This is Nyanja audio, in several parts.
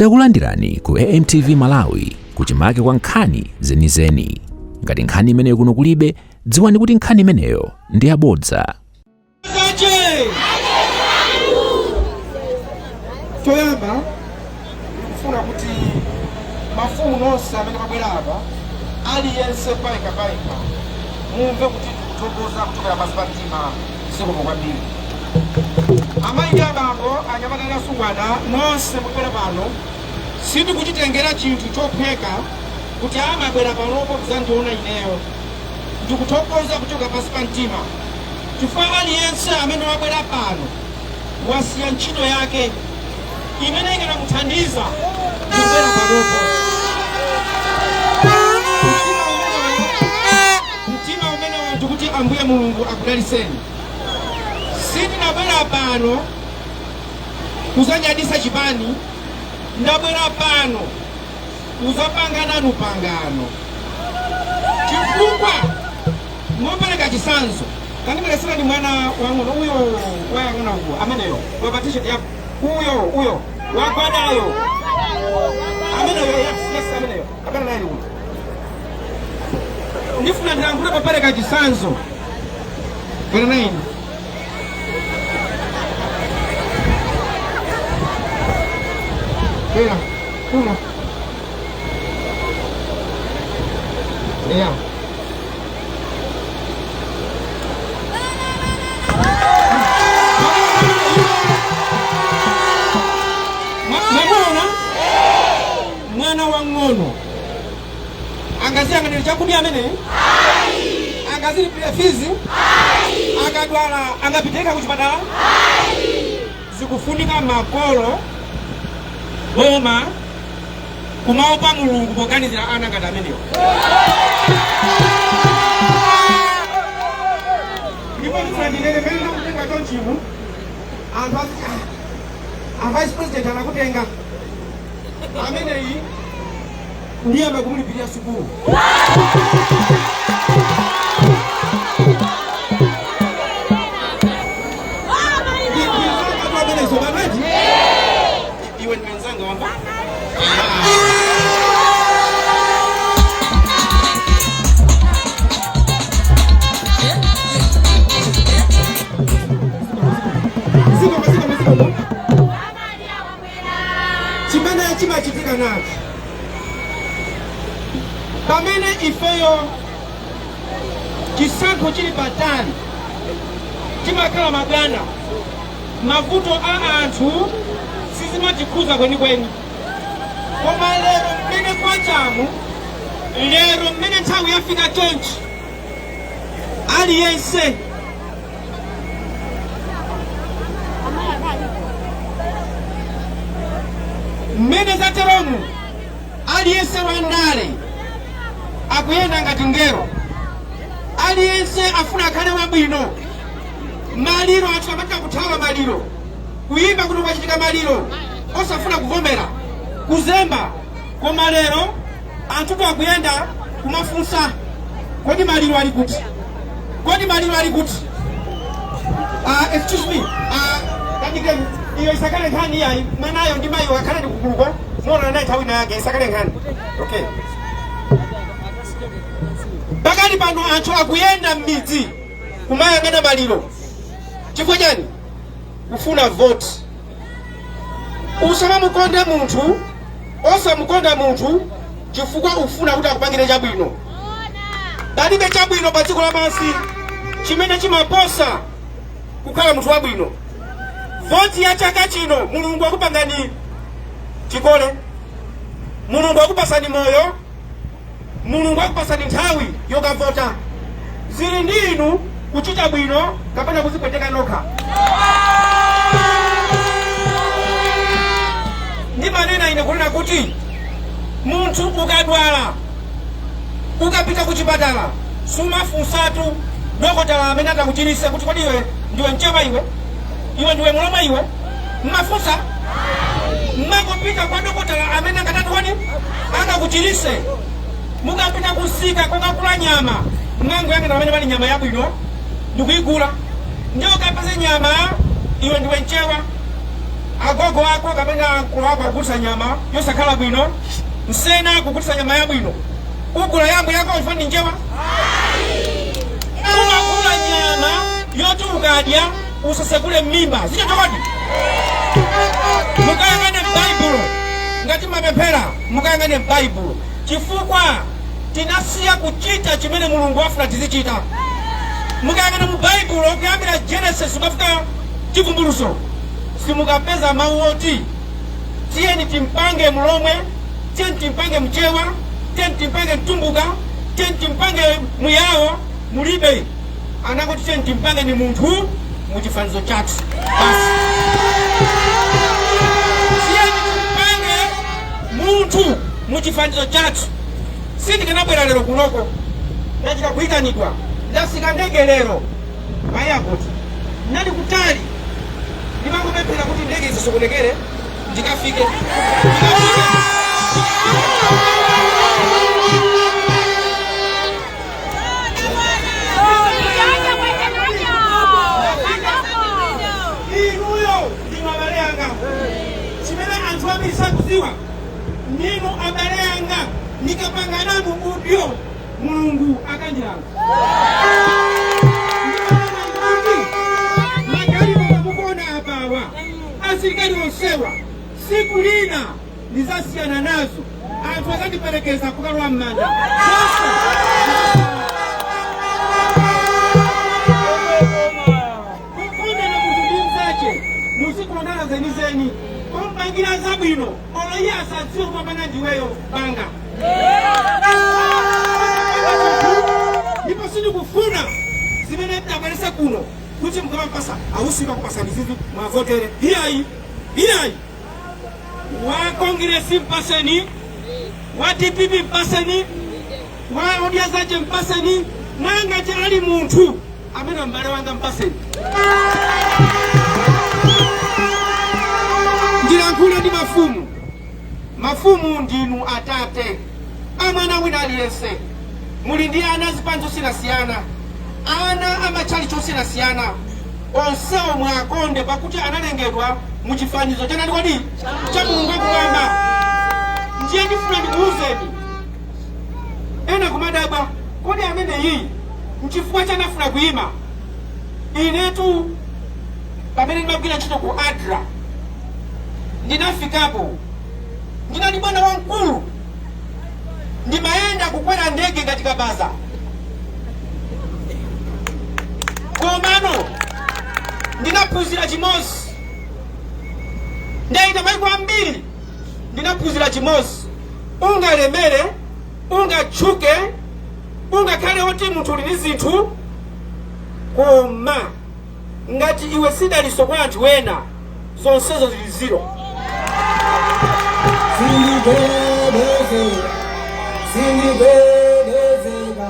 Takulandirani ku AMTV Malawi kuchimake kwa nkhani zenizeni. Ngati nkhani imeneyo kuno kulibe, dziwani kuti nkhani imeneyo ndi yabodza. Kache! Choyamba ndikufuna kuti mafumu nonse amene mwabwera apa, aliyense payekha payekha, mumve kuti tikuthokoza kuchokera pansi pa mtima. Zikomo kwambiri. Amayi ndi abambo, anyamata ndi asungwana nonse mubwera pano, sindikuchitengera chinthu chophweka kuti amabwera panopo kudzandiona ineyo. Ndikuthokoza kuchoka pansi pa mtima chifukwa aliyense amene wabwera pano wasiya ntchito yake imene ikanamuthandiza ndikubwera panopo. Mtima umenewo ndikuti Ambuye Mulungu akudalitseni. Sindinabwera pano kuzanyadisa chipani, ndabwera pano kuzapanga nanu pangano, chifukwa mopereka chitsanzo, kandibweretserani mwana wang'ono uyo wayang'ana uko, ameneyo wapa t-shirt ya uyo uyo wagwadayo ameneyo. Yes, ameneyo akana naye uyo. Ndifuna ndilankhule popereka chitsanzo. Bwera naine. Bwera kuno. Yeah. Mwamuona mwana wang'ono angaziyang'anira chakudya amene angazilipira fizi, akadwala angapiteka kuchipatala. Zikufunika makolo, boma kumaopa Mulungu poganizira ana ngati amenewo. Ndipo ndifuna ndinene, mmene ndakutenga chonchimu, anthu aziti, "Ah, a vice president anakutenga ameneyi, ndiyamba kumulipirira sukulu." Ndizanga amenezo manati iwe ndi mnzanga wamba. Zikomo, zikomo, zikomo. Chimene chimachitika nacho, pamene ifeyo chisankho chili patali, timakhala mabwana, mavuto a anthu sizimatikhuza kwenikweni. Koma lero mmene kwachamu, lero mmene nthawi yafika chonchi, aliyense mmene zateromu, aliyense wandale akuyenda ngati ngelo, aliyense afuna akhale wabwino. Maliro, anthu amachita kuthawa maliro, kuyimba kuti kwachitika maliro, osafuna kuvomera, kuzemba. Koma lero anthutu akuyenda kumafunsa, "Kodi maliro ali kuti? Kodi maliro ali kuti?" Excuse me, kadikeni, iyo isakale nkhani iyayi. Mwanayo ndi mayiwo akhale ndi kukuluko, muonana naye nthawi ina yake, isakale nkhani. Okay, pakali pano anthu akuyenda m'midzi kumayang'ana maliro. Chifukwa chani? Kufuna vote. Usamamukonde munthu, osamukonda munthu chifukwa ufuna kuti akupangire chabwino. Palibe chabwino pa dziko lapansi chimene chimaposa kukhala munthu wabwino. Voti ya chaka chino, Mulungu akupangani chikole, Mulungu akupasani moyo, Mulungu akupasani nthawi yokavota. Zili ndi inu kuchita bwino kapena kuzipweteka nokha. Ndimanena ine kunena kuti munthu ukadwala, ukapita ku chipatala, sumafunsatu dokotala amene atakuchiritse kuti, "Kodi iwe ndiwe Mchewa? Iwe iwe ndiwe Mulomwe iwe?" Mmafunsa? Mmangopita kwa dokotala amene angatatu kodi angakuchiritse. Mukapita kusika kokagula nyama, mmangoyang'ana pamene pali nyama yabwino ndikuyigula. Ndiye ukapeze nyama, iwe ndiwe Mchewa. Agogo ako kapena ankolo ako akugulitsa nyama yosakhala bwino, msena akugulitsa nyama yabwino, ugula yambo yako chifukwa ndi njewa? Umagula nyama yoti ukadya usasekule m'mimba, sichoncho kodi? Mukayang'ane m'Baibulo ngati mapemphera, mukayang'ane m'Baibulo, chifukwa tinasiya kuchita chimene Mulungu afuna tizichita. Mukayang'ana mu Baibulo kuyambira Genesis kukafika Chivumbulutso, simukapeza mawu oti tiyeni timpange Mlomwe, tiyeni timpange Mchewa, tiyeni timpange Mtumbuka, tiyeni timpange Muyawo. Mulibe. Anangoti tiyeni timpange ni munthu muchifanizo chathu basi. Tiyeni timpange munthu muchifanizo chathu. Sindikanabwera lero kunoko, ndachita kuyitanidwa, ndasika ndege lero pa airport, ndinali kutali, ndimangopemphera kuti ndege isasokonekere, ndikafike, ndikafike. Inuyo ndinu abale anga. Chimene anthu ambiri sakudziwa, ndinu abale anga. Ndikapanga nanu udyo, Mulungu akandilanga. Magalimoto mukuona apawa, asilikali onsewa, siku lina ndizasiyana nazo, anthu azandiperekeza kukalowa m'manda. Zonse kukondana munthu ndi mzache, muzikondana zenizeni, kumpangira zabwino olo iye asadziwe kupambana ndiweyo panga. Ndipo sindikufuna zimene ndabweresa kuno kuti mukamapasa ausika kupasani zizi mwavotere. Iyayi, iyayi. Wa Kongresi mpaseni, wa DPP mpaseni, wa Odya Zache mpaseni, nangati ali munthu amene m'bale wanga mpaseni. Ndilankhule ndi mafumu. Mafumu ndinu atate amwana wina aliyense. Muli ndi ana zipani zosiyanasiyana, ana amatchalichi osiyanasiyana, onsewo mwakonde pakuti analengedwa mu chifanizo cha ndani kodi? Cha Mulungu wakumwamba. Ndiye ndifuna ndikuwuzeni, ena kumadabwa, kodi ameneyi nchifukwa chanafuna kuyima? Inetu pamene ndimagwira ntchito ku ADRA, ndinafikapo ndinali bwana wamkulu, ndimayenda kukwera ndege ngati kabaza. Komano ndinaphunzira chimodzi, ndayenda maiko ambiri, ndinaphunzira chimodzi: ungalemere, ungatchuke, ungakhale woti munthu uli ndi zinthu, koma ngati iwe sidaliso kwa anthu ena, zonsezo zili zero. Sindigwedezeka, sindigwedezeka,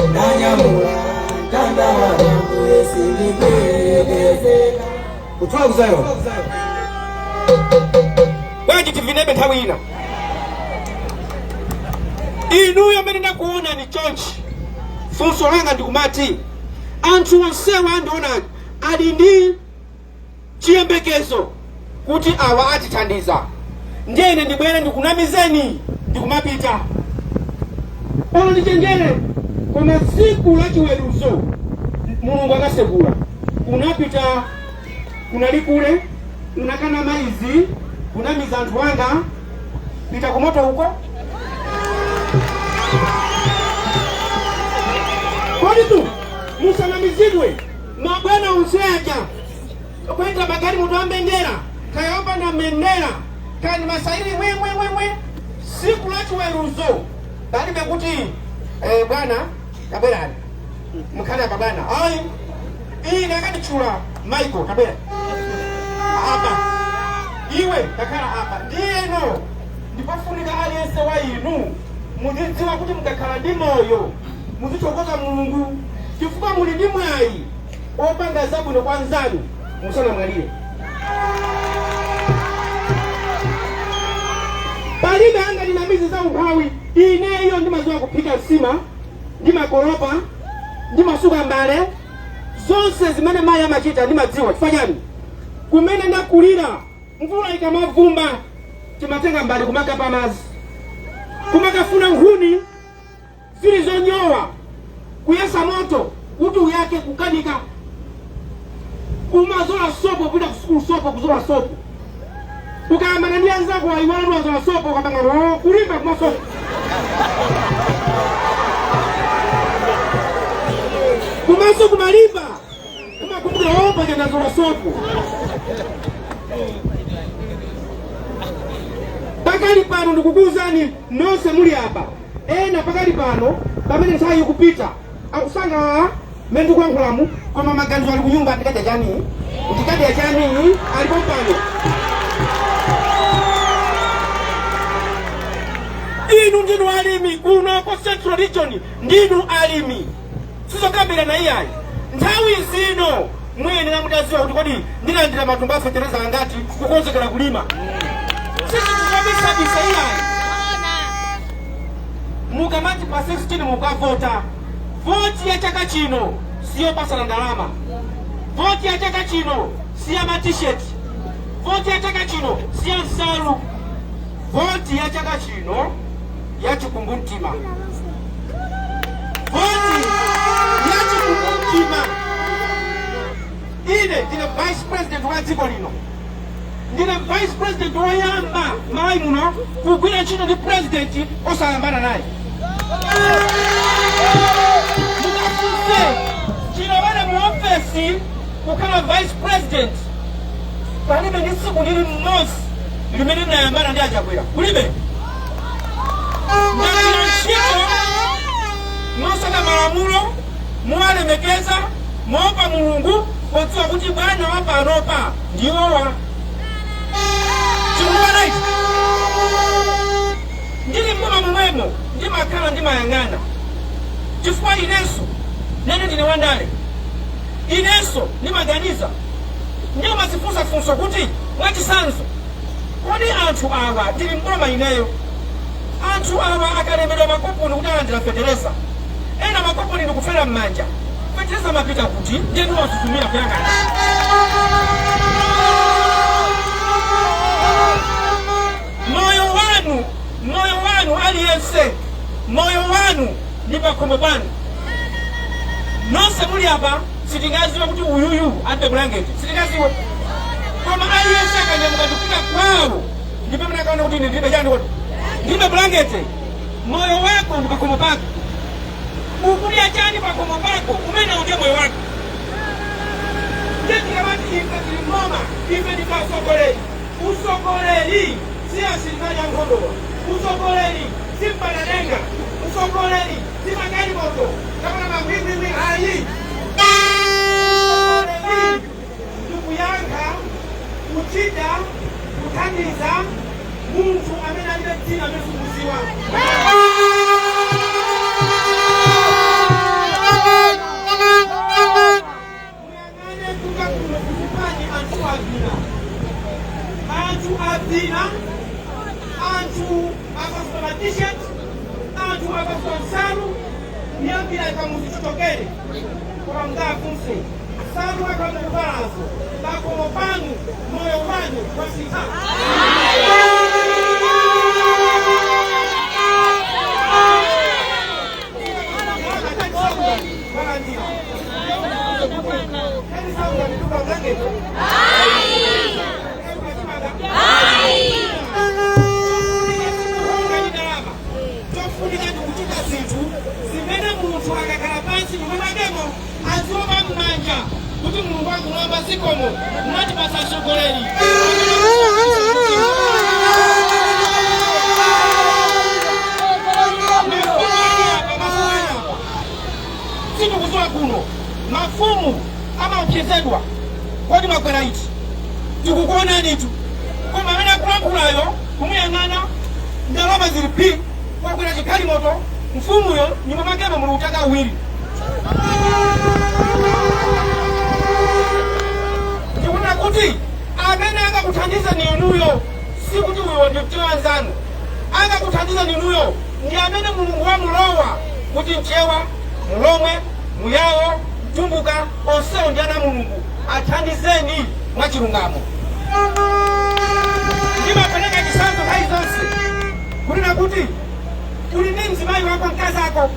ndanyamula mtanda wa Ambuye, sindigwedezeka. Kutwala kuzayo bwanji, tivinebe nthawi ina. Inuyo amene ndakuona ni chonchi, funso langa ndikumati, anthu onsewa andiona ali ndi chiyembekezo kuti awa atithandiza, ndiye ine ndibwere ndikunamizeni ndikumapita, olo ndichenjere, koma tsiku la chiweruzo Mulungu akasekula, unapita kunalikule, unakanama izi, kunamiza anthu anga, pita kumoto uko. Kodi tu musanamizidwe, mabwana onse aja kuyendera magalimoto a mbendera, kaya opanda mbendera, kaya ndi masairi wemwemwemwe, siku la chiweruzo palibe kuti bwana tabwerani mukhale apa bwana. Ayi, ine akanditchula, Michael tabwera apa, iwe takhala apa. Ndiyeno ndipofunika aliyense wa inu muzidziwa kuti mukakhala ndi moyo muzithokoza Mulungu, chifukwa muli ndi mwayi opanga zabwino kwa nzanu musanamwalire. Palibe angatinamize za umphawi. Ineyo ndimadziwa kuphika nsima, ndimakolopa, ndimasuka mbale, zonse zimene mayi amachita ndimadziwa. Chifukwa chani? Kumene ndakulira. Mvula ikamavumba timatenga mbali kumakapa madzi, kumakafuna nkhuni zili zonyowa, kuyesa moto kuti uyake, kukanika. Kumazola sopo kupita kusukulu, sopo kuzola sopo, ukayambana ndi anzako wayiwala wazola sopo, ukapanga oo kulimba kumasopo kumaso kumalimba, kumakumbukira omba chanazola sopo. Pakali pano ndikukuwuzani nonse muli apa, ena pakali pano pamene nthawi ikupita akusangalala mmene ndikuyankhulamu, koma maganizo ali kunyumba, ndikadya chani, ndikadya chani, alipo pano. Inu ndinu alimi kuno kwa Central Region, ndinu alimi, sizokambirana iyayi. Nthawi zino muyenera mutaziwa kuti kodi ndilandira matumba a fetereza angati kukonzekera kulima. Sizituzobisabisa iyayi. Mukamati pa 16 mukavota, voti ya chaka chino siyopasana ndalama, voti ya chaka chino siya ma T-shirt, voti ya chaka chino siya nsalu, voti ya chaka chino ya chikumbumtima, voti ya chikumbumtima. Ine ndine vice president wa dziko lino, ndine vice president woyamba Malawi muno kugwira ntchito ndi president osayambana naye. Mukafunse chilowere mu ofesi kukhala vice president, palibe ndi tsiku lili mmodzi limene ndinayambana ndi Achakwera, kulibe. Ndagwira ntchito mosaka malamulo, mowalemekeza, moopa Mulungu, podziwa kuti bwana wa panopa ndiwowa chikumbana ichi. Ndili mboma momwemo ndimakhala ndimayang'ana, chifukwa inenso nene ndine wandale, inenso ndimaganiza, ndimazifunsafunsa kuti mwachisanzo, kodi anthu awa, ndili mboma ineyo, anthu awa akalembedwa makuponi kuti alandira fetereza, ena makuponi ndikufera m'manja, fetereza mapita kuti? Ndiye ndiwasuzumira kuyang'ana. Moyo wanu, moyo wanu aliyense, moyo wanu ndi pakhomo panu. Nonse muli apa sitingaziwe kuti uyuyu alibe bulangeti, sitingaziwe, koma aliyense akanyamuka ndikupita kwawo ndipo pamene akaona kuti ine ndilibe chani, kodi ndilibe bulangeti. Moyo wako ndi pakhomo pako, ukudya chani pakhomo pako, umene ndiye moyo wako. Ndiye tikamati ife tili mboma, ife ndife atsogoleri. Usogoleri si asilikali ankhondowa, usogoleri si mpanadenga, usogoleri si magalimoto kapena mawimbiwi ayi. Usogoleri ndikuyankha, kuchita, kuthandiza munthu amene alibe dzina, amene sikuziwa. Muyang'ane kunga kuno kuzipani, anthu avina, anthu avina, anthu akasuka ma T-shirt, anthu akasuka nsalu, kuyambira Kamuzu chichokere. Koma mungafunse, nsalu akamukuvalazo, pakhomo panu moyo wanu wasintha? Chofunika ndikuchita zinthu zimene munthu akakhala pansi nyumba mwakemo aziomba m'manja kuti Mulungu wakumwamba, zikomo, munatipatsa mtsogoleri. Mafumu ali apa, mafumu ali apa, sindikudziwa kuno mafumu amaopsezedwa, kodi mwakwera iti, tikukuonanitu. Koma amene akulankhulayo kumuyang'ana, ndalama zili pi, wakwera chigalimoto, mfumuyo nyumba mwakemo muli utaka uwiri. Ndikuona kuti amene angakuthandize ni inuyo, sikuti uyo ndi mchewa anzanu. Angakuthandize ni inuyo, ndi amene Mulungu wamulowa kuti mchewa, Mulomwe, Muyawo, Mtumbuka, onsewo ndi ana Mulungu, athandizeni mwachilungamo. Ndimapereka chitsanzo nthawi zonse kunena kuti uli ndi mzimayi wako, mkazi ako,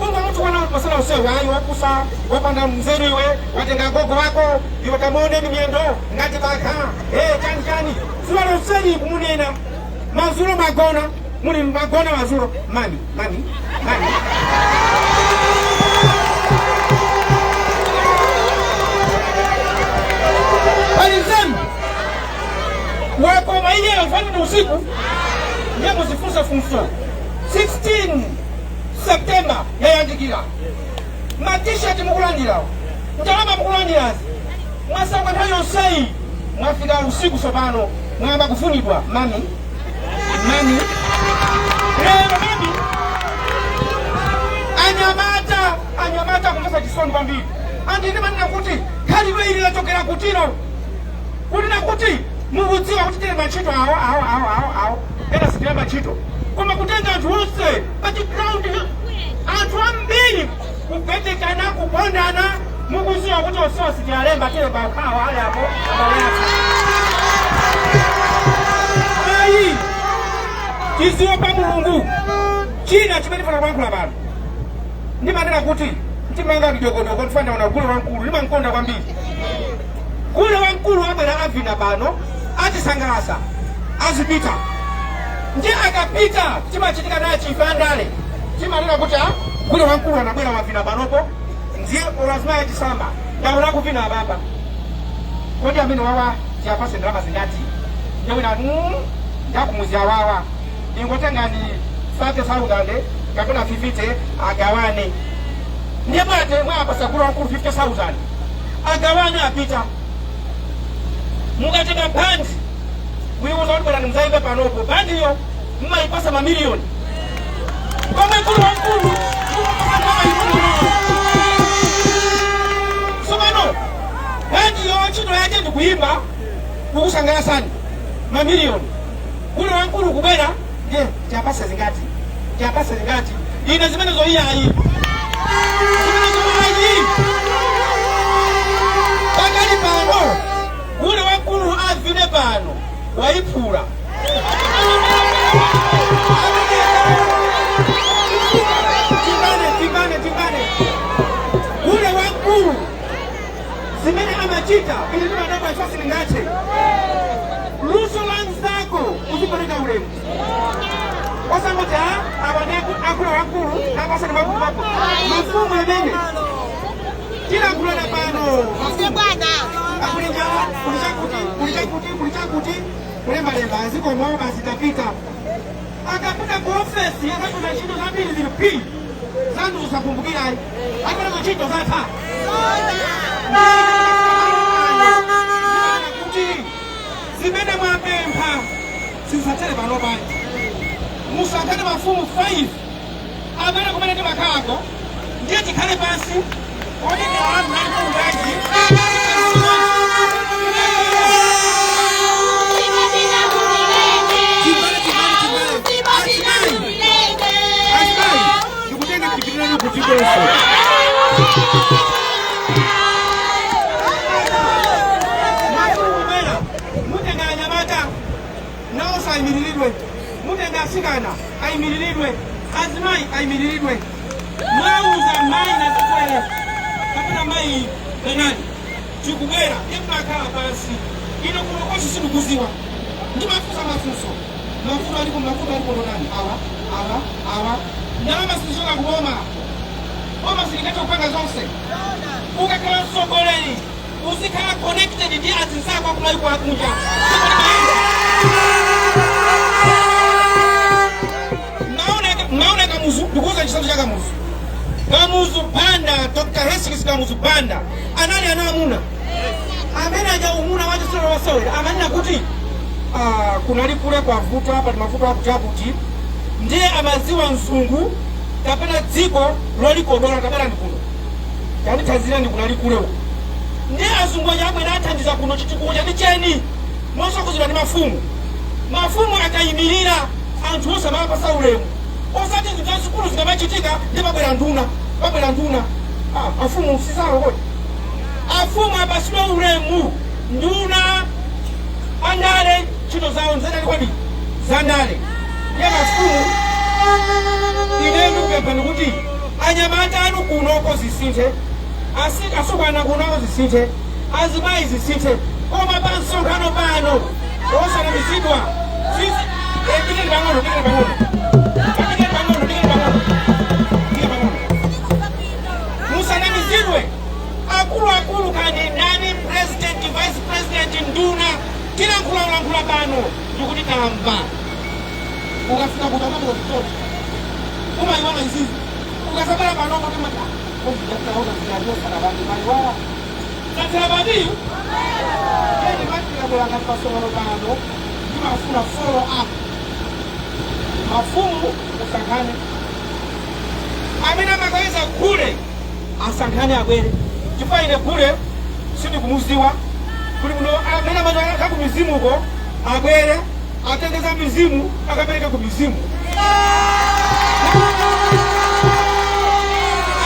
ungomutukwana masana onsewo, ayi, wakusa, wapanda mzeru iwe, watenga gogo wako iwe, kamuoneni miyendo ngati bakha, chani chani, zuwa lonseli kumunena. Mazulo magona, muli magona mazulo, mami, mami, mami. Pali nzeru wakoma iyeyo fanini usiku. Ndiye muzifunse funso. 16 September yayandikira. Matisheti mukulandirawo, ndalama mukulandirazi, mwasanga nthawi yonseyi, mwafika usiku sopano, mwayamba kufunidwa mami, mami. Lero mami. Anyamata, anyamata kumvesa chisoni kwambiri. Andine manena kuti khalidwe ili lachokera kutino, kunena kuti mukudziwa kuti tili mantchito awo awo awo awo awo, ena sitilemba ntchito, koma kutenga anthu onse pachi ground, anthu ambiri kupwetekana, kupondana, mukudziwa kuti onsewa sitialemba, tilemba okhawa ali apo, abale athu. Ayi, tiziwe pa Mulungu. China chimene tifuna kuyankhula pano, ndimanena kuti mtima wanga ndidokodoko, ndifana gule wamkulu, ndimamkonda kwambiri gule wamkulu. Abwera, avina pano, atisangalasa, azipita. Ndiye akapita, chimachitika naye chifandale, chimanena kuti a gule wamkulu anabwera, wavina panopo, ndiye olazima yachisamba ndaona kuvina ababa, kodi amene wawa tiyapase ndalama zingati? Ndiye wina ndakumuzi awawa ingotengani 30,000 kapena 50 agawane. Ndiye mwate mwapasa gule wamkulu 50,000 agawane, apita. Mukatenga bandi kuiuza kuti bwerani muzayimbe panopo, bandiyo mmayipasa mamiliyoni, pomwe gule wamkulu mumapasa ndalama ing'onoing'ono. Tsopano bandiyo ntchito yake ndikuyimba kukusangalasani, mamiliyoni. Gule wamkulu kubwera, ndiye tiyapase zingati, tiyapase zingati? Ine zimenezo iyayi, zimenezo ayi. Pakali pano gule wamkulu avine pano, wayiphula. Timbane, timbane, timbane. Gule wamkulu zimene amachita, ine ndimadabwa ifasi ningathe luso la mzako uzipereka ulemu, osangoti a apa ndi akulu wakulu apasani makulu makulu. Mafumu amene tilankhulana pano, mafumu akuli njala, kuli chakuti, kuli chakuti, kuli chakuti, kulembalemba azikomo, basi tapita. Akapita ku ofesi akapita, ntchito zambiri zili p zanthu zosakumbukirayi, akapita ntchito zatha. Kuti zimene mwapempha sizisatere pano pano, musankhane mafumu 5 amene kumene timakhalako, ndiye tikhale pansi, kodi ndi anthu ali Timbale, timbale, timbale. Azimayi, azimayi, ndikutenga tipitirani kutikonso. Mafumu kubwera, mutenga anyamata nawonso ayimiriridwe, mutenga asikana ayimiriridwe, azimayi ayimiriridwe. Mwauza mayi Nazikwere kapena mayi Benani, tikubwera, imakhala pansi. Ino kuno konse sindikuziwa, ndimafunsa mafunso, mafuta aliko, mafuta aliko ndonani? Awa, awa, awa. Ndalama sizichoka kuboma, boma silingathe kupanga zonse. Ukakhala mtsogoleri uzikhala connected ndi azinzako akumayiko akunja. Dziko limayenda. Maona Kamuzu, ndikuuza chitsanzo cha Kamuzu. Kamuzu Banda, Dr Hastings Kamuzu Banda, anali ana amuna amene aja umuna wachisolo wasewera, amanena kuti kunali kule kwavuta pali mavuto akuti akuti, ndiye amaziwa mzungu kapena dziko lolikodola kapena ndikuno kandithanzirani kunali kule uko, ndiye azungu aja abwera athandiza kuno chitukuko chani cheni mosakuzidwa ndi mafumu. Mafumu akayimirira, anthu onse amapasa ulemu, osati zinthu zazikulu zikamachitika ndi pabwera nduna, pabwera nduna. Afumu sizawo kodi? Afumu apasidwe ulemu, nduna, andale. Ntchito zawo nzatali kodi zandale. Ndiye mafumu, ine ndikupemphani kuti anyamata anu kunoko zisinthe, asukwana kunoko zisinthe, azimayi zisinthe, koma pa msonkhano pano osanamizidwa. Dikeni pang'ono, dikeni pang'ono, dikeni pang'ono, dikeni pang'ono, dikeni pang'ono. Musanamizidwe, akuluakulu, kandi ndani, president, vice president, nduna, tilankhulalankhula pano ndikuti tamva. Ukafika kuti akamazozitoti umayiwala izizi, ukasabala pano kuti maiwala tathera pati. Eni matikabwera ngati pasongano pano, ndimafuna follow up. Mafumu musankhane amene amakaweza gule, asankhane abwere, chifukwa ine gule sindikumuziwa kuti muno. Amene amachaka ku mizimuko abwere, atengeza mizimu, akapereke ku mizimu.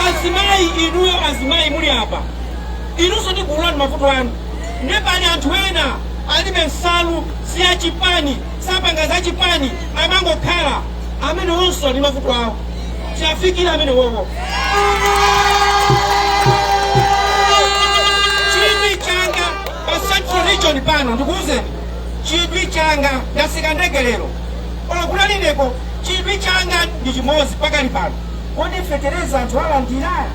Azimayi, inuyo azimayi muli apa, inunso ndi gulu lanu, mavuto anu. Ndiye pali anthu ena alibe nsalu, si achipani, sapanga za chipani, amangokhala. Amene onso ali mavuto awo, tiafikire amene wowo. Chidwi changa pa Central Region pano, ndikuwuzeni chidwi changa, ndasika ndege lero olo kunalineko. Chidwi changa ndi chimodzi pakali pano: kodi fetereza anthu alandira?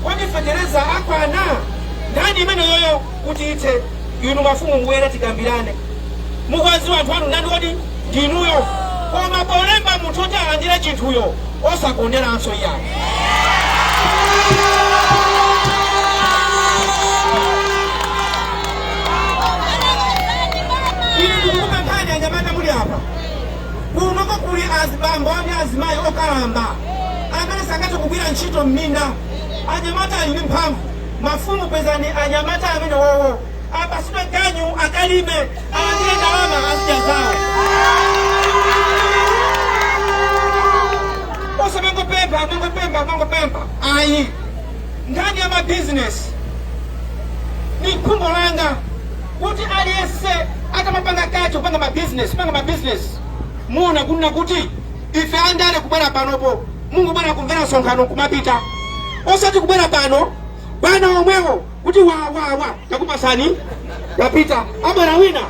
Kodi fetereza akwana? Nkhani imene yoyo kuti ithe, inu mafumu mubwere tikambirane. Mukwaziwa anthu anu ndani? Kodi ndinuyo? Koma polemba munthu kuti alandire chinthuyo, osakonderanso iyayi. Ine ndikukupemphani anyamata muli apa, kunoko kuli azibambo ndi azimayi okalamba amene sangathe kugwira ntchito m'minda. Anyamata ali ndi mphamvu. Mafumu, pezani anyamata amene wowo, apasidwe ganyu, akalime, alandire ndalama, azidya zawo. Osamangopempha, mangopempha, mangopempha, ayi. Nkhani ya mabizinesi, ni khumbo langa kuti aliyense atamapanga kacho, kupanga mabizinesi, kupanga mabizinesi, muona kunena kuti ife andale kubwera panopo, mungubwera kumvera msonkhano kumapita, osati kubwera pano bwana omwewo kuti wa wa wa, takupasani, yapita. Abwera wina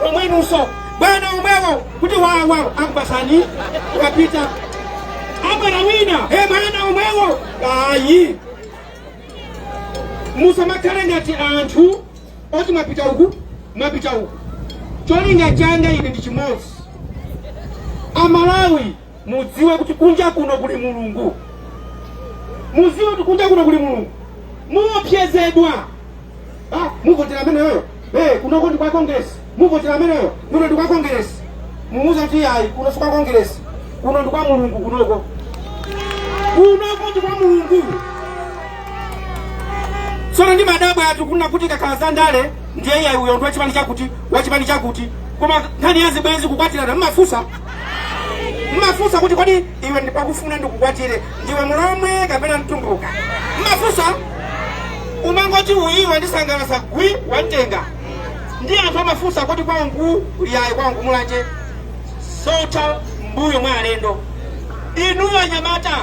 omwenunso, bwana omwewo kuti wa wa, akupasani, yapita. Abwera wina, he, bwana omwewo. Ayi, musamakhale ngati anthu oti mwapita uku, mwapita uku. Cholinga changa ine ndi chimodzi: Amalawi, mudziwe kuti kunja kuno kuli Mulungu. Mudziwe kuti kunja kuno kuli Mulungu. Muopsezedwa, ah, muvotera ameneyoyo. Hey, kunoko ndi kwa Congress, muvotera ameneyo, kuno ndi kwa Congress. Mumuuza kuti ayi, kuno si kwa Congress, kuno ndi kwa Mulungu. Kunoko, kunoko ndi kwa Mulungu. Tsono ndi madabwa atu kuna kuti kakhala za ndale, ndiye iyayi, uyo ndi wachipani chakuti, wachipani chakuti, koma nkhani ya zibwenzi, kukwatirana, mmafunsa, mmafunsa kuti kodi iwe ndipakufuna ndikukwatire, ndiwe Mulomwe kapena Mtumbuka? Mmafunsa? Umangoti uyi wandisangalatsa, gwi, wamtenga. Ndi anthu amafunsa kuti kwawo liyayi, kwawo Mulanje sota mbuyo mwa alendo. Inuyo anyamata,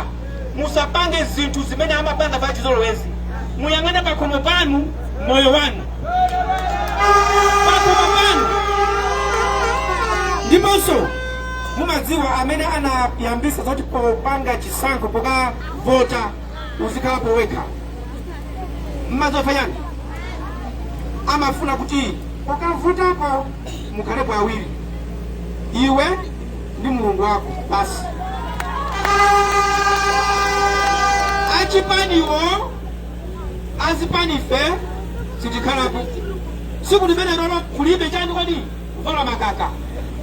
musapange zinthu zimene amapanga pa chizolowezi. Muyang'ane pakhomo panu, moyo wanu pakhomo panu. Ndiponso mumadziwa amene anayambisa zoti popanga chisankho, pokavota, uzikhalapo wekha? Mmazofa yani amafuna kuti pokavotako mukhalepo awiri, iwe ndi Mulungu wako basi. Achipaniwo, azipanife sitikhalapo siku limene lolo. Kulibe chani kodi kuvala makaka.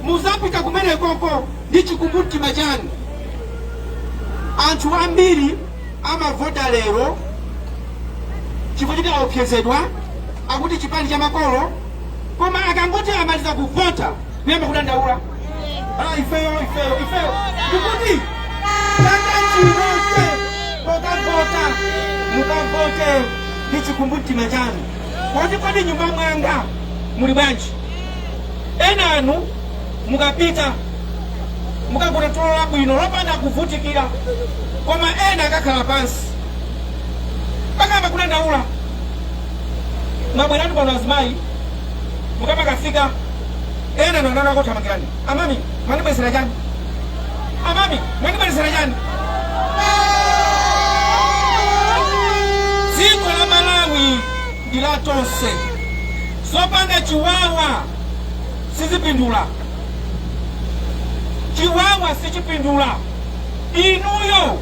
Muzapita kumene koko ndi chikumbumtima chanu. Anthu ambiri amavota lero chifukwa choti aopsezedwa, akuti chipani cha makolo, koma akangoti amaliza kuvota, kuyamba kudandaula, "Ah, ifeyo, ifeyo, ifeyo." Ndikuti chaka chinonse pokavota, mukavote ndi chikumbumtima chanu. Kodi nyumba mwanga muli bwanji? Ena anu mukapita mukagona tulo labwino lopanda kuvutikira, koma ena akakhala pansi pakamba kudandaula. Mabweratu pano azimayi, mukamakafika ena nonana akuthamangirani: "Amami, mwandibwezera chani? Amami, mwandibwezera chani?" Dziko la Malawi ndi la tonse. Zopanda chiwawa sizipindula, chiwawa sichipindula. Inuyo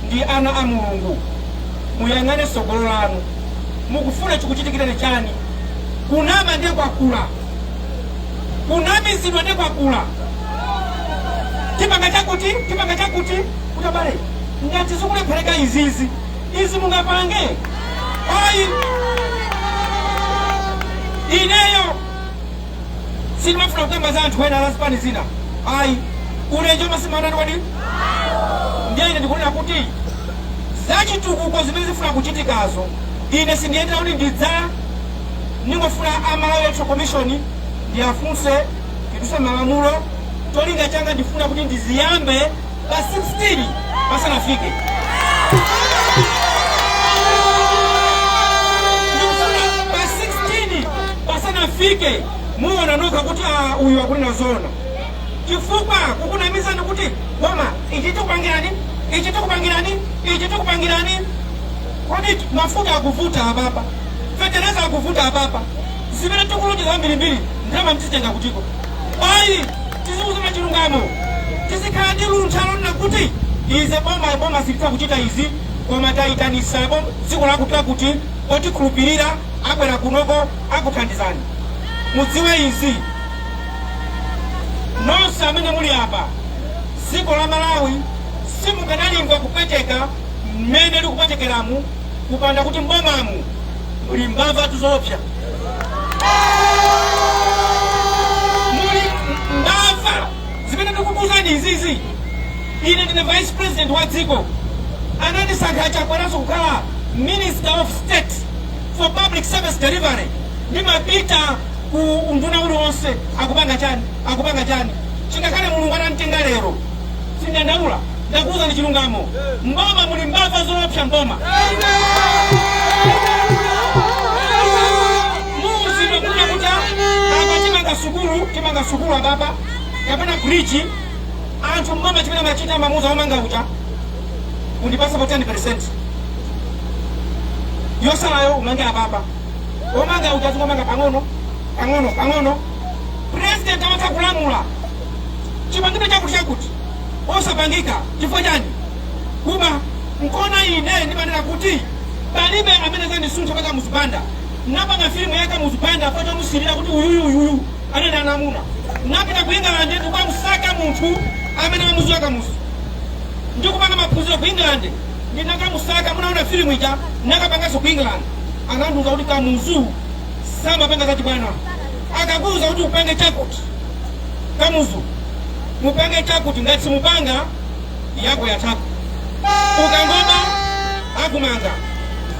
ndi ana a Mulungu, muyang'ane tsogolo lanu. Mukufuna chikuchitikireni chani? Kunama ndiye kwakula, kunamizidwa ndiye kwakula. Tipanga chakuti, tipanga chakuti, kuti abale, ngati zikulephereka izizi, izi mungapange? Ayi, ineyo sindimafuna kukamba za anthu ena azipani zina, ayi. Ulenje umasimanani kwadi. Ndiye ine ndikunena kuti zachitukuko zimene zifuna kuchitikazo, ine sindiyendera kuti ndidza ningofuna a Malawi Electoral Commission ndiyafunse tiduse malamulo. Cholinga changa ndifuna kuti ndiziyambe pa 16 pasanafike. Ndikufuna pa 16 pasanafike, muona nokha kuti ah, uyu akunena zona, chifukwa kukunamizani kuti boma ichi tikupangirani, ichi tikupangirani, ichi tikupangirani. Kodi mafuta akuvuta apapa, fetereza akuvuta apapa, zimene tikulonjeza ambirimbiri, ndalama mtizitenga kutiko? Ayi, tizikuzana chilungamo, tizikhala ndi luntha lonena kuti ize boma, boma silitha kuchita izi, koma tayitanisa dziko lakuti lakuti otikhulupirira abwera kunoko akuthandizani. Mudziwe izi nonse amene muli apa, dziko la Malawi simukanalimva kupweteka mmene likupwetekeramu kupanda kuti mbomamu muli mbava zoopsa, muli mbava zimene ndikukuuzani izizi. Ine ndine vice president wa dziko, anandisankha Chakweranso kukhala Minister of State for Public Service Delivery. Ndimapita ku unduna uliwonse, akupanga chani, akupanga chani. Chingakhale Mulungu atamtenga lero, sindandaula. Ndakuuzani chilungamo, mboma muli mbava zoopsa. Mboma muuzidwe kuna kuti apa timanga sukulu, timanga sukulu apapa kapena bridge. Anthu mboma chimene amachita, amamuuza omanga uja, "Undipasa po 10%, yosalayo umange apapa." Omanga uja azingomanga pang'ono pang'ono pang'ono. President amatha kulamula chipangidwe chakuti chakuti, osapangika. Chifukwa chani? Kuba. Nkona ine ndimanena kuti palibe amene zandisuntha pa Kamuzu Banda. Napanga filimu ya Kamuzu Banda pochomusilira kuti uyuyu uyuyu anene anamuna. Napita ku England ndikukamusaka munthu amene amamuziwa Kamuzu, ndikupanga maphunziro ku England, ndinakamusaka. Munaona filimu ija, nakapanganso ku England. Anandiuza kuti Kamuzu samapanga zachibwana. Akakuuza kuti upange chakuti, Kamuzu mupange chakuti, ngati simupanga, yako yathako. Ukangoba akumanga.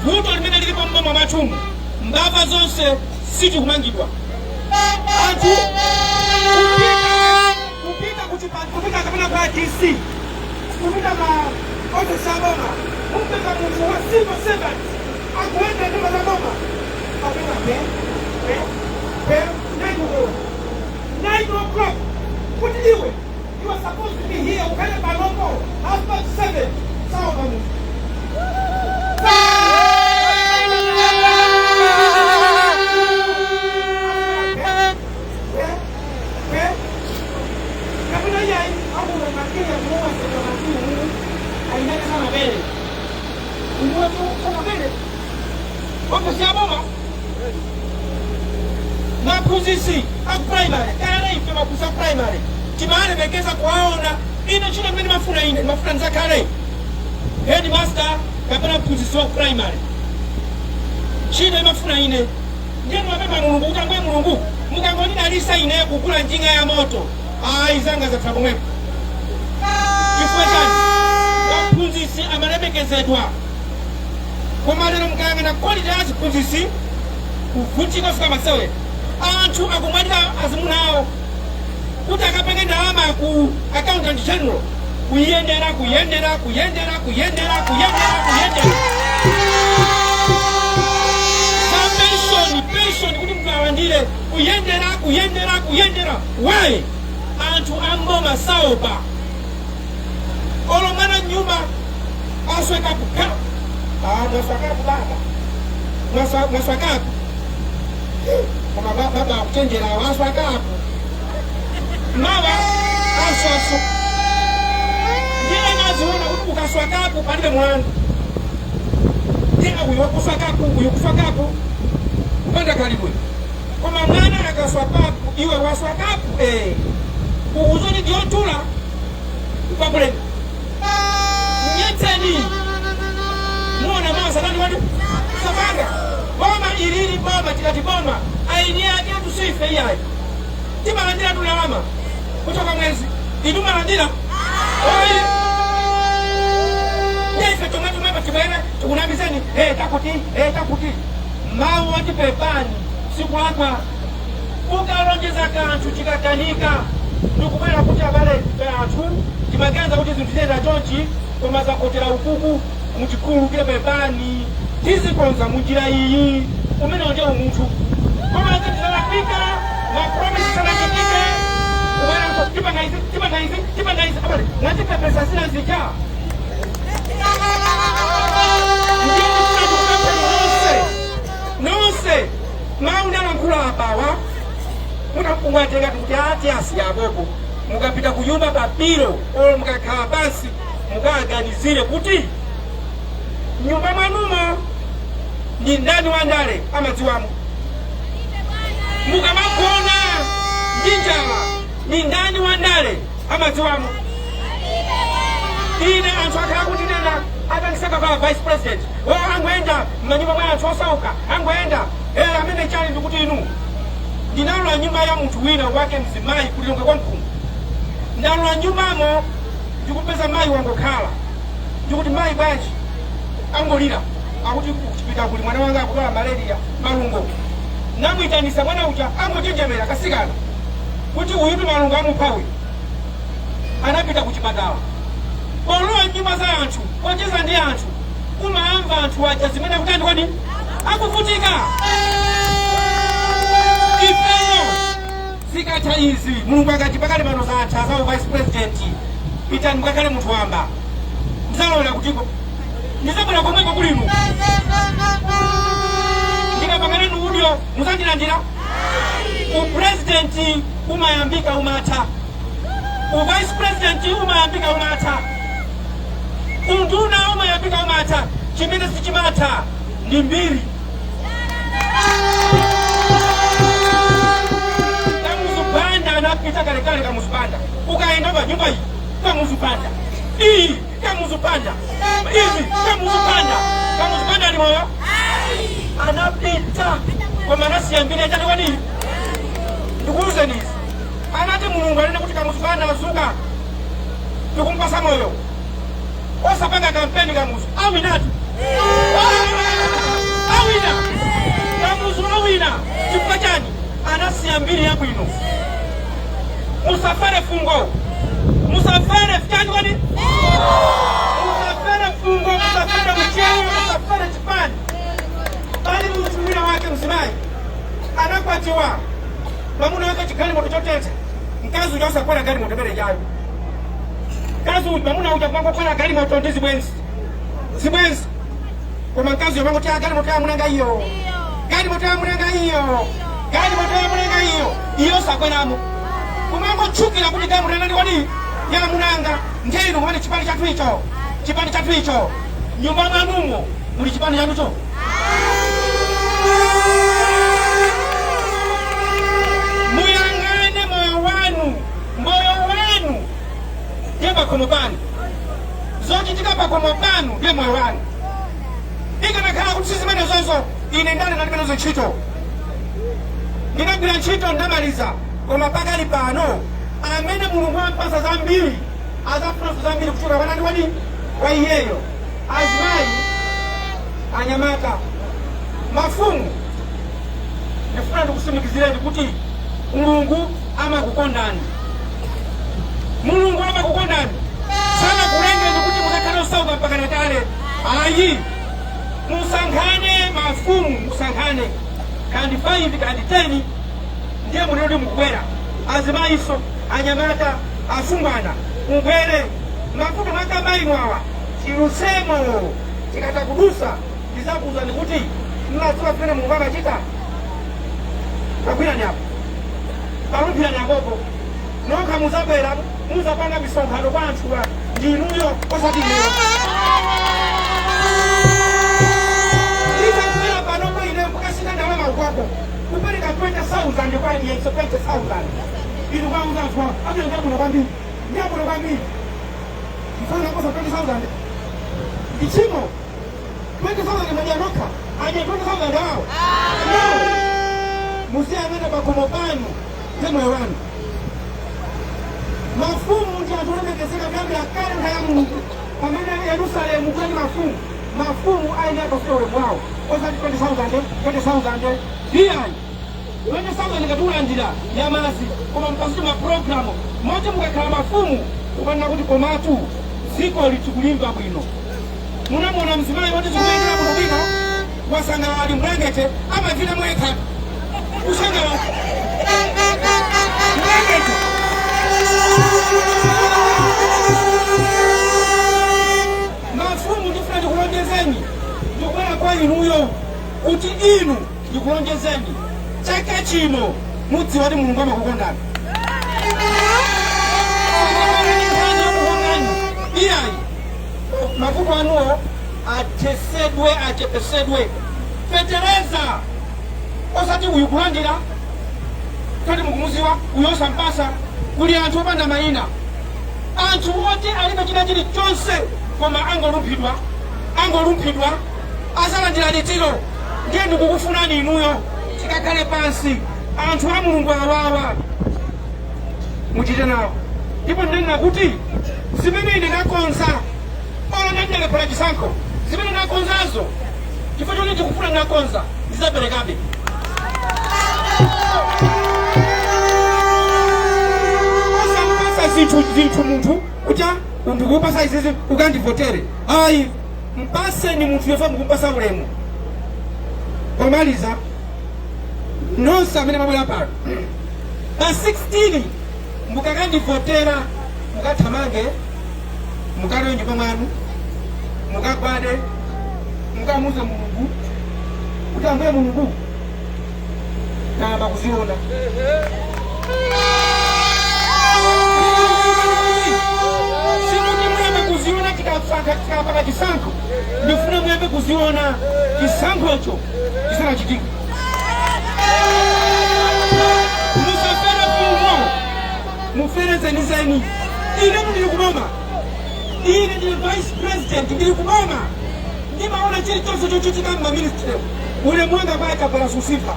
Vuto limene lilipo mboma mwathumu, mbava zonse sizikumangidwa. Anthu kupita kupita kapena kwa DC, kupita ma ofisi a boma, mumpeza munthu wa civil servant akuenda nyumba za boma kapena pe pe pe 9 o'clock, 9 o'clock, kuti iwe, you are supposed to be here, ukhale panopo 7:30. Sawa pamunthu. Kapena iyayi, akumamakira kuwaseka matimu ainake samabere umuwatu samabere ofisi ya boma. Maphunzitsi aku primary kale, ife maphunzitsi aku primary timalemekeza kuwaona. Ine ntchito imene mafuna ine, ndimafuna ndizakhale headmaster kapena mphunzitsi wa ku primary. Ntchito imafuna ine. Ndiye ndimapempha Mulungu kuti, "Ambuye Mulungu, mukangondidalisa ine kugula njinga ya moto, ayi, zanga zatha pomwepo." Chifukwa chani? Maphunzitsi amalemekezedwa. Koma lero mukayang'ana quality ya aziphunzitsi, kuvutika kufika masewera. Anthu akumwalira azimuna awo kuti akapenge ndalama ku Accountant General, kuyendera, kuyendera, kuyendera, kuyendera, kuyendera, kuyendera. Za pension, pension kuti mnthu alandire, kuyendera, kuyendera, kuyendera. Why? Anthu amboma saopa. Olo mwana mnyumba aswekapo ka, ah, mwaswakapo baba, mwaswakapo, koma baba akuchenjera, waswakapo, mawa aswaso. Ndiye naziona kuti ukaswakapo palibe mulandu. Ndiye uyu wakuswakapo, uyu kuswakapo kupanda khalidwe. Koma mwana akaswakapo, iwe waswakapo, eh, ukuzoti ndiyotula ukwapuleni nyetseni muona mawa satani watu sapanga boma ilili. Boma, tikati boma, aini yake tusife iyayi. Timalandira ndalama kuchoka mwezi, inu malandira oyi? Ndife chomwe tumwepa tibwere tikunamizeni, eh, takuti, eh, takuti mawu oti pepani sikulakwa. Ukalonjeza kanthu chikakanika, ndikubwera kuti abale anthu timaganiza kuti zinthu ziyenda chonchi, koma zakotera ukuku, mutikhululukire, pepani, tizikonza munjira iyi. Umene ndiye umunthu. Koma zinthu zalakwika, ma promise sanachitike, kubweranso tipanga izi, tipanga izi, tipanga izi, abale mwatipepesa zina zija. Ndiye ndifuna ndikupempheni nonse, nonse, mawu ndalankhula apawa mutampungatenga kuti ati asiyapopo. Mukapita ku nyumba papiro olo mukakhala pansi, mukaganizire kuti nyumba mwanumo ndi ndani wandale amadziwamo. Mukamagona ndi njala, ndi ndani wandale amadziwamo? Ine anthu akhala kundinena atandisankha kukhala vice president, o angoenda m'manyumba mwa anthu osauka, angoenda, eh, amene chali. Ndikuti inu, ndinalola nyumba ya munthu wina wake mzimayi kulilongwe kwa mkhungu. Ndalola nyumbamo, ndikupeza mayi wangokhala. Ndikuti, "Mayi, bwanji?" Angolira, akuti kuchipita kuli mwana wanga akudwala malaria, malungo. Namwitanisa mwana uja, angochenjemera kasikana kuti uyutu malungo amupha uyu. Anapita kuchipatala. Polowa nyumba za anthu, pocheza ndi anthu, umamva anthu aja zimene akutani kodi akuvutika. Ifeyo zikatha izi, Mulungu akati pakali pano zatha za vice president, pitani mukakhale munthu wamba, ndizalowera kutiko? Ndizabwera komweko kulinu. Ndikapangana udyo muzandilandira? Upresidenti umayambika, umatha. Uvice president umayambika, umatha. Unduna umayambika, umatha. Chimene sichimatha ndi mbiri. Kamuzu Banda anapita kalekale. Kamuzu Banda, ukaenda pa nyumba iyi, Kamuzu Banda iyi, Kamuzu Banda izi, Kamuzu Banda. Kamuzu Banda ali moyo? Anapita, koma anasiya mbiri yachati kwani. Ndikuwuzeni izi, anati Mulungu anene kuti Kamuzu Banda azuka, tikumpasa moyo, osapanga kampeni, Kamuzu awinatu, awina Kamuzu, awina. Chifukwa chani? Anasiya mbiri yabwino. Musafere fungo, musafere chani kwani, musafere fungo, musafere mchewa, musafere chipani. Pali munthu wina wake mzimayi anakwatiwa, mwamuna wake chigalimoto chotentha. Mkazi uja osakwera galimoto imene ijayo. Mkazi uyu, mwamuna uja kumangokwera galimoto ndi zibwenzi, zibwenzi, koma mkazi uyo mangoti, "Galimoto ya munanga iyo, galimoto ya munanga iyo, galimoto ya munanga iyo." Iyo sakweramo, kumangotchukira kuti galimoto yanani kodi ya munanga. Ndiye inu kumene chipani chathu icho, chipani chathu icho, nyumba mwanumo muli chipani chanucho? Muyang'ane moyo wanu, moyo wanu ndiye pakhomo panu. Zochitika pakhomo panu ndiye moyo wanu. Ikanakhala kuti sizimene zonso, ine ndale ndalimenezo ntchito, ndinagwira ntchito, ndamaliza. Koma pakali pano amene Mulungu wampasa zambiri azafunanso zambiri kuchoka kwa nani wadi kwa iyeyo. Azimayi, anyamata, mafumu, Ndifuna ndikusimikizireni kuti Mulungu amakukondani. Mulungu amakukondani, sanakulengeni kuti mukakhale osauka mpaka natale, ayi. Musankhane mafumu, musankhane kandi 5 kandi 10, ndiye munoti mukubwera azimayiso, anyamata, asungwana, mubwere. Mavuto mwakamayimwawa tilusemo, tikata kudusa ndizakuuzani kuti mmadziwa zimene Mulungu amachita. Tagwirani apo, palumphirani apopo nokha, muzabwera muzapanga misonkhano kwa anthuwa ndinuyo, osati ineyo. Ndikabwera panopo ine mukasita ndalama ukwako kupereka 20,000 kwa aliyense, 20,000 inu kwauza anthu awo ndiyabwino kwambiri, ndiyabwino kwambiri. Mfana kosa 20,000 ichimo 20,000 mwenye nokha anye 20,000 awo no. Musiyang'ane pakomo panu ndi moyo wanu. Mafumu ndi anthu olemekezeka kuyambira kale nthawi ya Mulungu, pamene Yerusalemu kuli mafumu. Mafumu ayenera kusiya ulemu wawo, osati 20,000 20,000 iyayi. 20,000 ngati ulandira ya madzi, koma mukaziti mapulogalamu moti mukakhala mafumu ukanena kuti komatu dziko litikulimba bwino. Munamuona mzimayi woti zikuyendera bwino bwino, wasangalala ali mlangete, amavina mwekha kusangalala mlangete. Mafumu, ndifuna ndikulonjezeni, ndikubwera kwa inuyo kuti inu ndikulonjezeni, chaka chino mudziwa kuti Mulungu amakukondani. Iyayi, mavuto anuwo athesedwe, achepesedwe. Fetereza osati uyu kulandira toti mukumuziwa uyu osampasa. Kuli anthu opanda mayina, anthu oti alibe china chilichonse koma angolumphidwa, angolumphidwa, azalandira litiro. Ndiye ndikukufunani inuyo tikakhale pansi, anthu a Mulungu awawa muchite nawo. Ndipo ndinena kuti zimene ine ndakonza, olo ndalephera chisankho, zimene ndakonzazo chifukwa choti ndikufuna ndakonza, ndizaperekabe. Osampasa zinthu munthu kuti ndikupasa izizi ukandivotere, ayi. Mpaseni munthu yofa mukumpasa ulemu. Pomaliza, nonse amene mwabwera pano pa 16 mukakandivotera, mukathamange mukalowe nyumba mwanu, mukagwade, mukamuze Mulungu kuti Ambuye Mulungu, tayamba kuziona. Sikuti muyambe kuziona tikapaka chisankho, ndifuna muyambe kuziona chisankhocho chisanachitika. Musafere fumo, mufere zenizeni. Ine ndili kuboma, ine ndili vice president, ndili kuboma, ndimaona chilichonse chochitika mmaministry. Ulemu wanga kwa Chakwera susintha,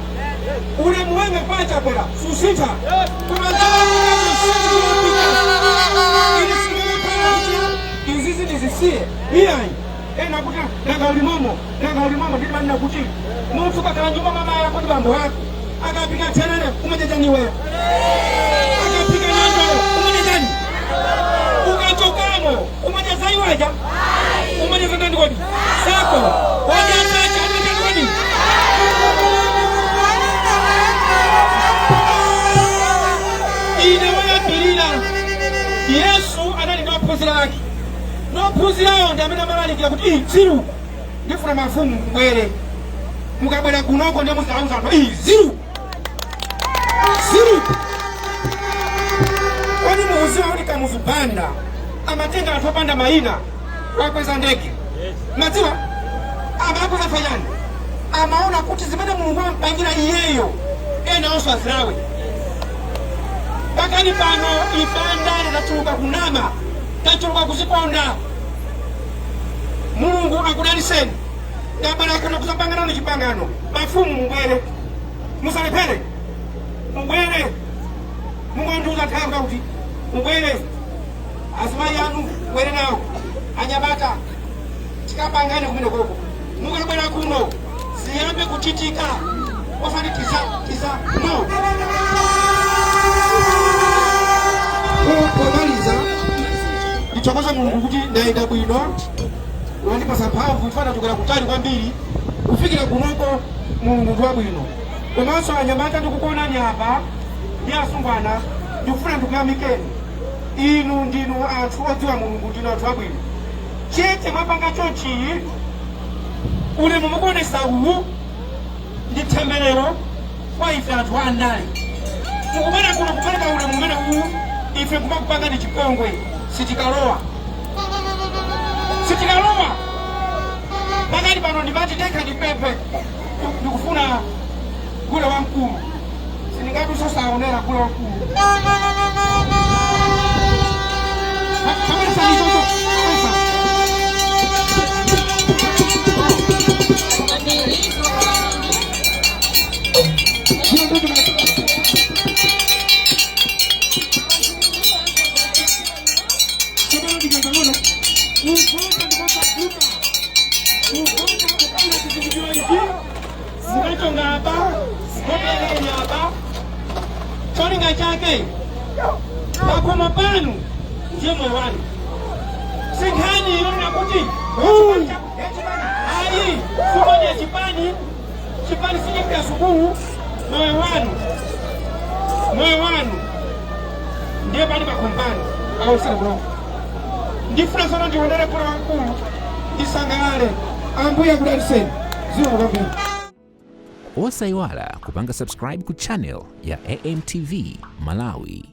ulemu wanga kwa Chakwera susintha, koma ine sindingakhala kuti izizi ndizisiye, iyayi. Ena kuti nanga ulimomo, nanga ulimomo. Ndimanena kuti munthu kakhala nyumba mama yako ndi bambo ako, akapika therere umadya iweyo, akapika nandolo umadya, ukachokamo umadya zaiwaja, umadya zandani kodi? Sako wadya zacha umadya kodi? Ine woyambirira, Yesu anali ndi ophunzira ake, nophunzirawo ndi amene amalalikira kuti iyi ziru. Ndifuna mafumu mubwere, mukabwera kunoko ndiye muzauza anthu iyi ziru ziru. Kodi mukuziwa kuti Kamuzu Banda amatenga anthu opanda mayina kuwakweza ndege? Madziwa amakweza fanyani? Amaona kuti zimene Mulungu ampangira iyeyo ena onso azilawe. Pakali pano ife andale tachuluka kunama, tachuluka kuzikonda. Mulungu akudaliseni. Tabwera kuno kuzapangana ni chipangano. Mafumu mubwere, musalephere, mubwere, mungondiuza nthawi kuti mubwere. Azimayi anu bwere nawo, anyamata, tikapangane kumene koko. Mukabwera kuno ziyambe kuchitika. Osati tisa tisa, no. Pomaliza, ndithokoza Mulungu kuti ndayenda bwino, wandipasa mphamvu. Ifana chokera kutali kwambiri kufikira kunoko. Mulungu ndi wabwino. Komanso anyamata ndikukuonani apa ndi asungwana, ndikufuna ndikuyamikeni. Inu ndinu anthu odziwa Mulungu, ndinu anthu abwino. Chete mwapanga chonchiyi, ulemu mukuonesa uwu ndi temberero kwa ife anthu andale. Mukubwera kuno kupereka ulemu umene uwu, ife kumakupangani chipongwe, sitikalowa, sitikalowa. Pakati pano ndimati ndekha ndipemphe, ndikufuna gule wamkulu, sindingati saonera gule wamkulu. Kabisa, ichocho kabisa. Tsopano ndikazang'ono kuvota ndikosavuta. Kuvota kukana chizindikiro ichi, mukachonga apa, mopereni apa. Cholinga chake, pakhomo panu ndiye moyo wanu. Sinkhani yonena kuti ayi, sukodi chipani, chipani sichipita sukulu. Moyo wanu, moyo wanu ndiye pali pakhomo panu. Awosere kulongo. Ndifuna sono ndionere gule wamkulu, ndisangalale. Ambuye akudalitseni. Zikomo kwambiri. Osayiwala kupanga subscribe ku channel ya AMTV Malawi.